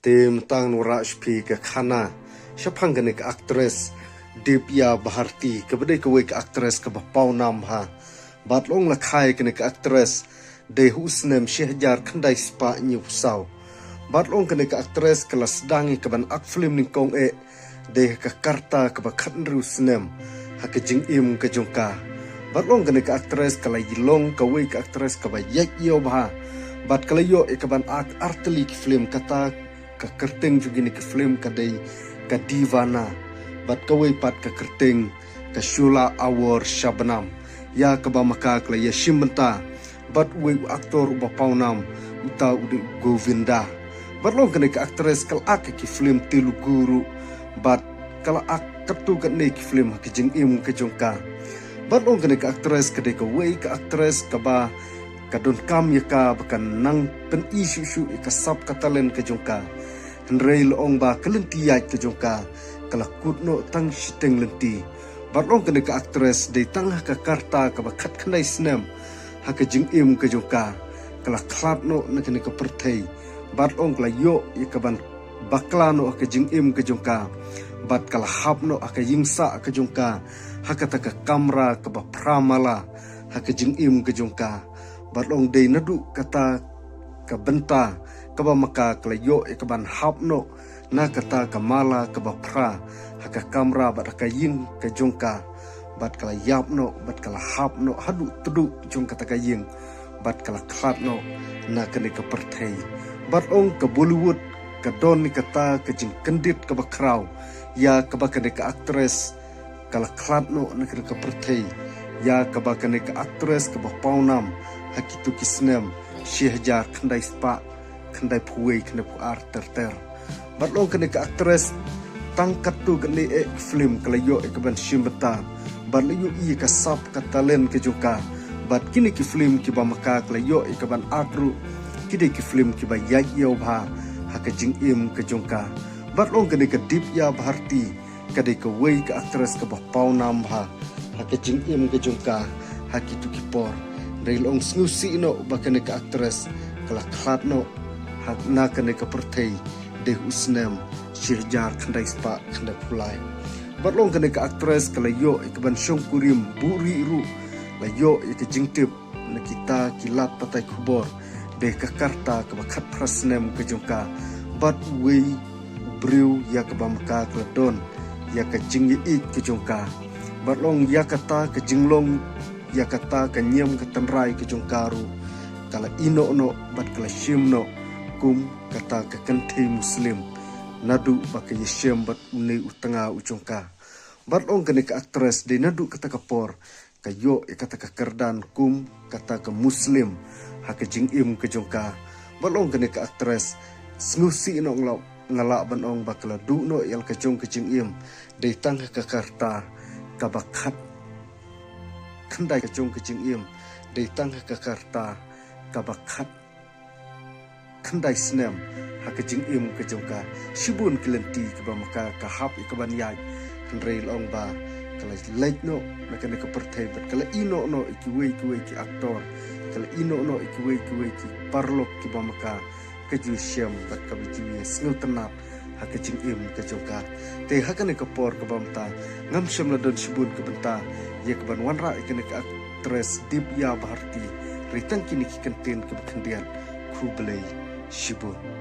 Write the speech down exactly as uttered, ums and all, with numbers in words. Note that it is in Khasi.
Te mynta ngan wanrah sha phi ka khana shaphang kane ka actress Divya Bharti, kaba dei kawei ka actress kaba pawnam bha. Bad la ong la kha ïa kane ka actress dei ha u snem shi hajar khyndai spah hynñiew phew saw. Bad la ong kane ka actress ka la sdang ïa kaban ak film nyngkong eh dei ha ka rta kaba khathynriew snem ha ka jingim ka jong ka. Bad la ong kane ka actress ka la ïalong kawei ka actress kaba ïaid ïew bha. Bad ka la ïoh ïa kaban ak artylli ki film, kata ka kyrteng jong kine ki film ka dei ka Deewana. Bad kawei pat ka kyrteng ka Sholaa Aur Shabnam, ïa kaba ma ka ka la ïashim bynta bad uwei u actor uba pawnam, uta u dei u Govinda. Bad la ong kane ka actress ka la ak ki film Telugu ruh, bad ka la ak katto katne ki film ha ka jingim ka jong ka. Bad la ong kane ka actress ka dei kawei ka actress kaba ka donkam ïa ka ba ka nang pyni shuh shuh ïa ka sap ka talent ka jong ka. Hynrei la ong ba ka lynti ïaid ka jong ka ka la kut noh tang shiteng lynti. Bad la ong kane ka actress dei tang ha ka rta kaba khatkhyndai snem ha ka jingim ka jong ka, ka la khlad noh na kane ka pyrthei. Bad la ong ka la ïoh ïa kaban bakla noh ha ka jingim ka jong ka. Bad ka la hap noh ha ka ïing sah ka jong ka ha kata ka kamra kaba phra mala ha ka jingim ka jong ka. Bad la ong dei naduh kata ka bynta kaba ma ka ka la ïoh ïa kaban hap noh na kata ka mala kaba phra ha ka kamra bad ha ka ïing ka jong ka. Bad ka la ïap noh bad ka la hap noh haduh tduh jong kata ka ïing, bad ka la khlad noh na kane ka pyrthei. Bad la ong ka Bollywood ka don ïa kata ka jingkyndit kaba khraw ïa kaba kane ka actress ka la khlad noh na kane ka pyrthei, ïa kaba kane ka actress kaba pawnam ha kito ki snem shi hajar khyndai spah khyndai phew wei khyndai phew ar ter ter. Bad la ong kane ka actress tang katto katne eh ki film ka la ïoh ïa kaban shim bynta bad la ïohi ïa ka sap ka talent ka jong ka. Bad kine ki film kiba ma ka ka la ïoh ïa kaban ak ruh ki dei ki film kiba ïaid ïew bha ha ka jingim ka jong ka. Bad la ong kane ka Divya Bharti ka dei kawei ka actress kaba pawnam bha ha ka jingim ka jong ka ha kito ki por. Hynrei la ong sngewsih noh ba kane ka actress ka la khlad noh ha na kane ka pyrthei dei ha u snem shi hajar khyndai spah khyndai phew lai. Bad la ong kane ka actress ka la ïoh ïa kaban shong kurim buhrieh ruh, la ïoh ïa ka jingtip na kita ki lad pathai khubor dei ha ka rta kaba khatphra snem ka jong ka. Bad uwei u briew ïa kaba ma ka ka la don ïa ka jingïaieit ka jong ka. Bad la ong ïa kata ka jinglong, ïa kata ka niam ka tynrai ka jong ka ruh ka la ïehnoh noh bad ka la shim noh kum kata ka kynthei Muslim naduh ba ka ïashem bad une u tnga u jong ka. Bad la ong kane ka actress dei naduh kata ka por ka ïoh ïa kata ka kyrdan kum kata ka Muslim ha ka jingim ka jong ka. Bad la ong kane ka actress sngewsih noh, nga lah ban ong ba ka la duh noh ïa la ka jong ka jingim dei tang ha ka rta kaba khatkhyndai ka jong ka jingim dei tang ha ka rta kaba khat khyndai snem ha ka jingim ka jong ka. Shibun ki lynti kiba ma ka ka hap ïa kaban ïaid, hynrei la ong ba ka la leit noh na kane ka pyrthei bad ka la ïehnoh noh ïa kiwei kiwei ki actor, ka la ïehnoh noh ïa kiwei kiwei ki paralok kiba ma ka ka ju ïashem bad kaba ju ïasngewtynnat ha ka jingim ka jong ka. Te ha kane ka por kaba mynta ngam shym la don shibun ka bynta ïa kaban wanrah ïa kane ka actress Divya Bharti, hynrei tang kine ki kyntien kiba khyndiat. Khublei shibun.